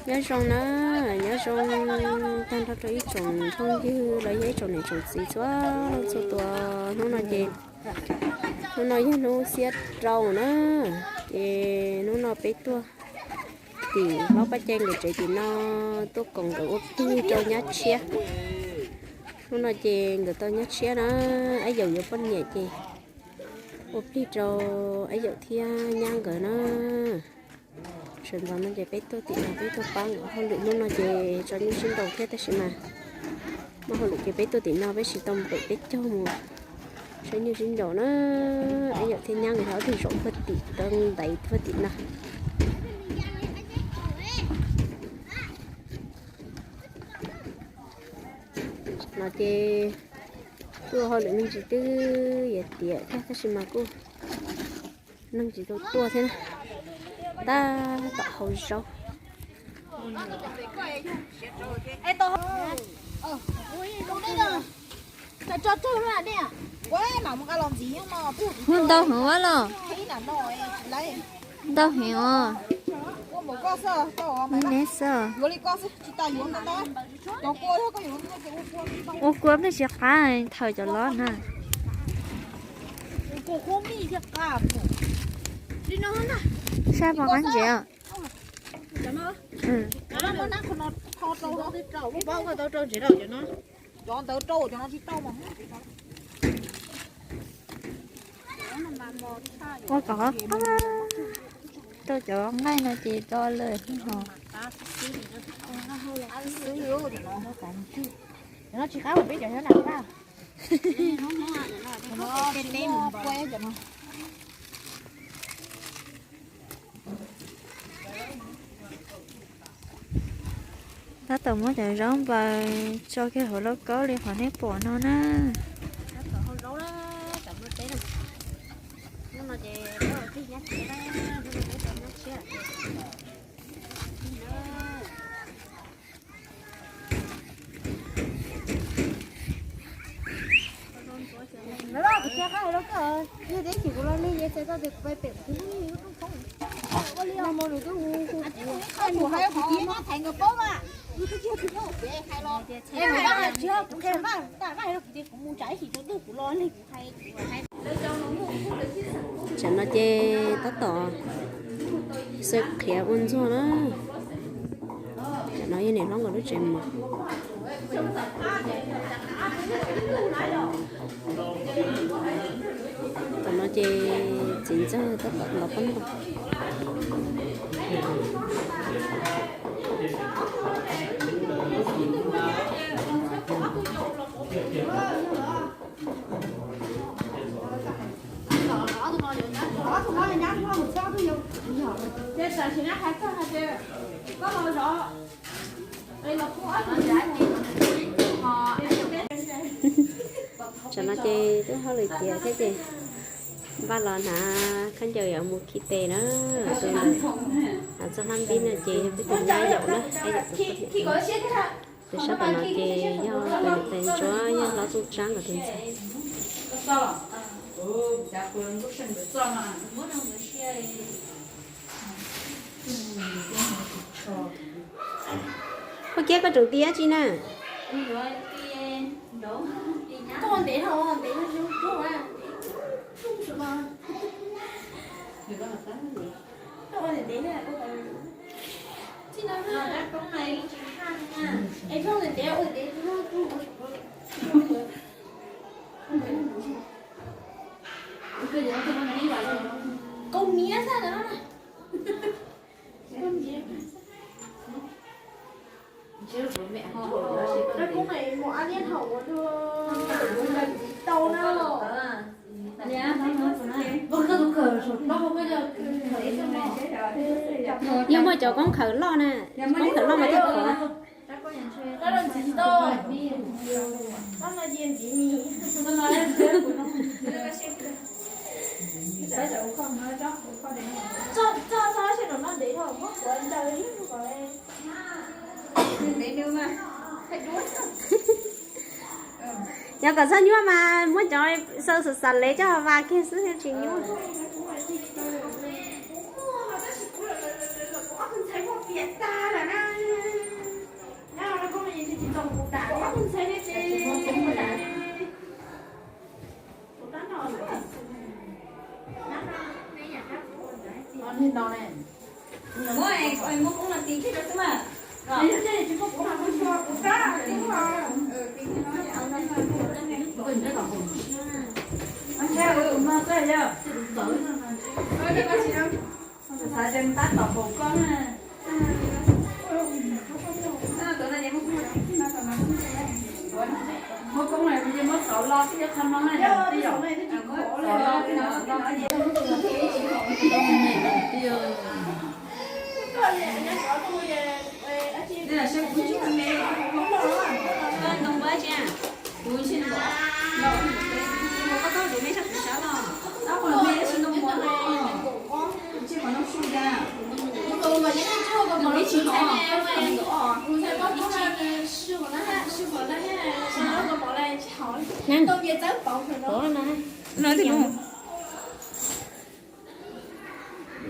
Nyob zoo na, nyob zoo tag nrho rau ib tsoom phooj ywg los yog ib tsoom niam tsoom txiv txhua leej txhua tus. Hnub no ces, hnub no yog hnub xiab rau na, ces hnub no peb tuaj tim hlob Paj Cai nkawd tsev tim no, tuaj koom nkawd ua plig rau nyab tshiab. Hnub no ces nkawd tau nyab tshiab na, Ab Yaum yuav poj niam ces ua plig rau Ab Yaum thiab nyab nkawd na. Sawv ntxov no ces peb tuaj tim no peb tuaj pab nkawd hauj lwm. Hnub no ces tso nyuj sib nraus thiab tab sis mas muaj hauj lwm ces peb tuaj tim no peb tsis tau mus pem peb caug mus saib nyuj sib nraus na. Ab Yaum thiab nyab nkawd yog ob tug zaum puag tim rau ntaiv puag tim no. No ces tuaj hauj lwm me ntsis twb yuav tiav thiab tab sis mas kuj neeg tsis tau tuaj thiab na. Tab tom hau zaub. Muaj ntau heev ua los? Ntau heev os. Neb xwb. Ua kua pheej siav qab thaum cov lov na. Sab pom qab ntsev os. Ua kom rau cov nqaij no ces rau lawm ho. Tsis qab peb cov nyob nram paj. Tab tom muab cov zaub npaws tso kiag hauv lauj kaub li qhov nej pom no na. Tsam no ces tab tom xaws qhiav ua ntxuag na. Tsam no yog niam hlob nkawd lub tsev mov. Tam no ces txiv ntxawg tab tom ntov pob ntoos. Tam no ces twb hauj lwm tiav thiab ces npaj los hnav khaub ncaws yuav mus khi tes na. Tus ntawm txoj hlab npib no ces yog peb tus nyab Yaum na, Yaum tus poj niam. Tus sab tom no ces yog tus niam tais ntsuab, yog hlob Txooj Tsab nkawd tus ntxhais. Ua kiag koj tseem ti dab tsi na? Yog muaj cov koob khaws loj na, koob khaws loj mas thiaj khov. Yog kom txhob nyuaj mas muab cov xaws xav xav lev coj vas kiag xwb tsis nyuaj.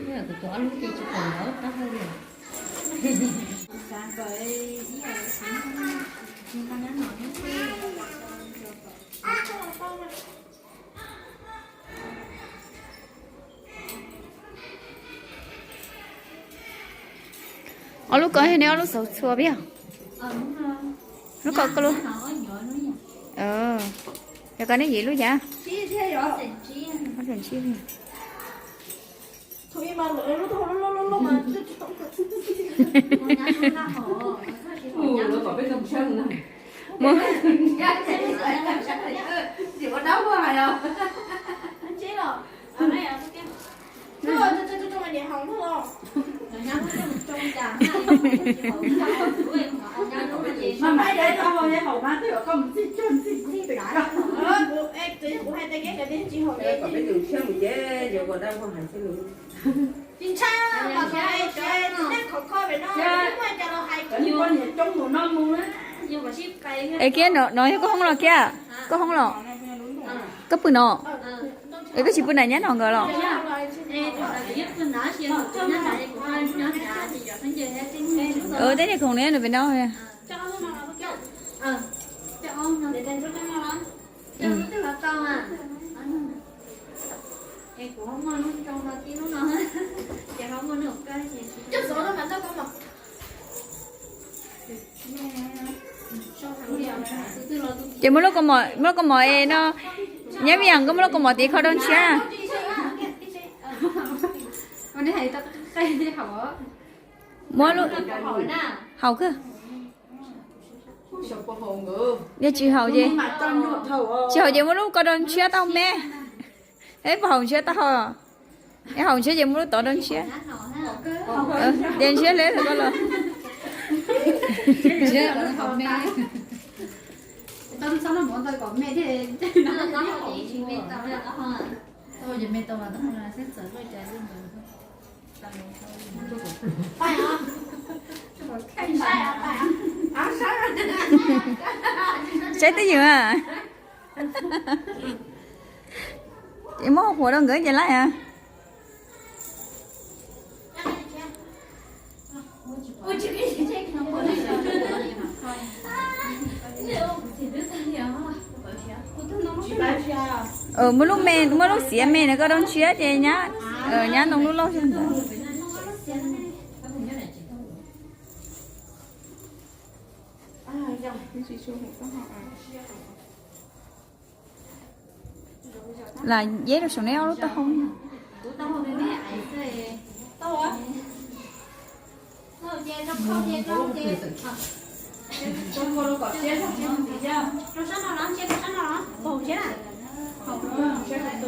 Kuv tus ob lub ces tsis pom lawm tab hau li. Ob lub ko, neb ob lub xauv txhua peb yog? Lub ko koj lub? Yog ko neb yim lub cas? Es kiag no yog koj hoob los kiag, koj hoob los, koj pw no. Es koj tsis pw nram nyab no nkawd los? Tej niag khoom neb nws pem no. Ces muaj lub kaus mom, muaj lub kaus mom es no, nyab Vij Yam, koj muaj lub kaus mom tid kho rau ntshiab. Muab lub, haus kawg. Yog tsis haus ces, tsis haus ces muab lub ko rau ntshiab tau me. Es puas haus ntshiab tau ho? Es haus ntshiab ces muab lub tod rau ntshiab. Ces ntshiab le koj los. Saib twj ywm a. Ces muab hau qhuav rau nkawd ces laij a. Muab lub me, muab lub xiav me no koj rau ntshiab ces nyab, nyab ntoo lub lauj xwb ntawd. Lam yeb rau saum neb ob lub taub hau.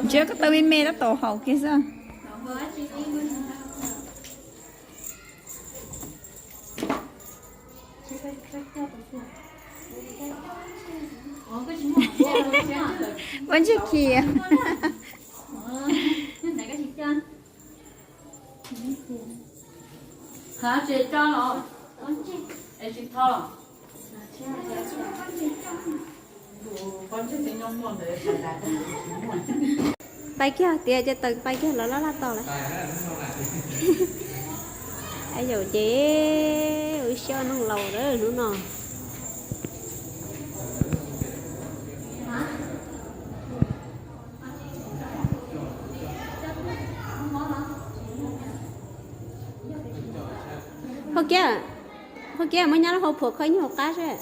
Ntshe koj taw me me tab tom haus kiag xwb. Ua ntsej khi. Pais kiag tias cov taws pais kiag lawv laj laj tos lawm. Yaum ces wb xyob noog laus lawm hnub no. Kiab, Hauv Kiab, muab nyab lub hau phuam kho ib nyuag qab seb.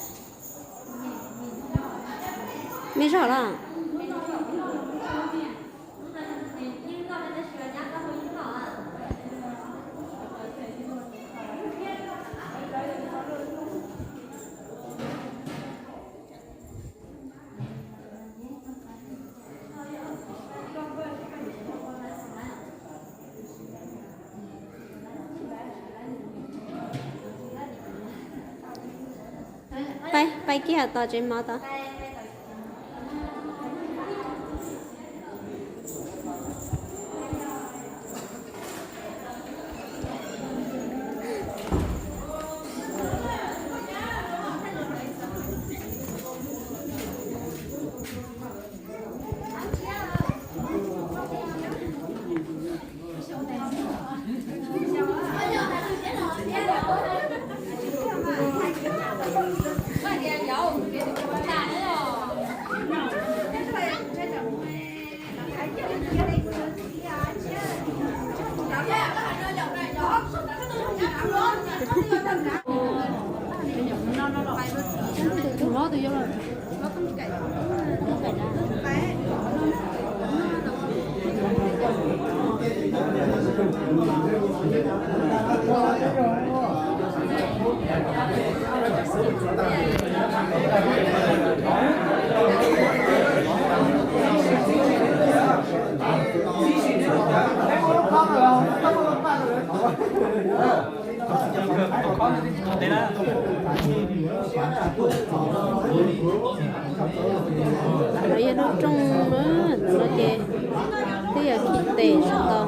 Me zog los? Pab, pab kiag tom tsev mov tod. Lawv yog lub rooj no ces twb yog khib tes sab tod.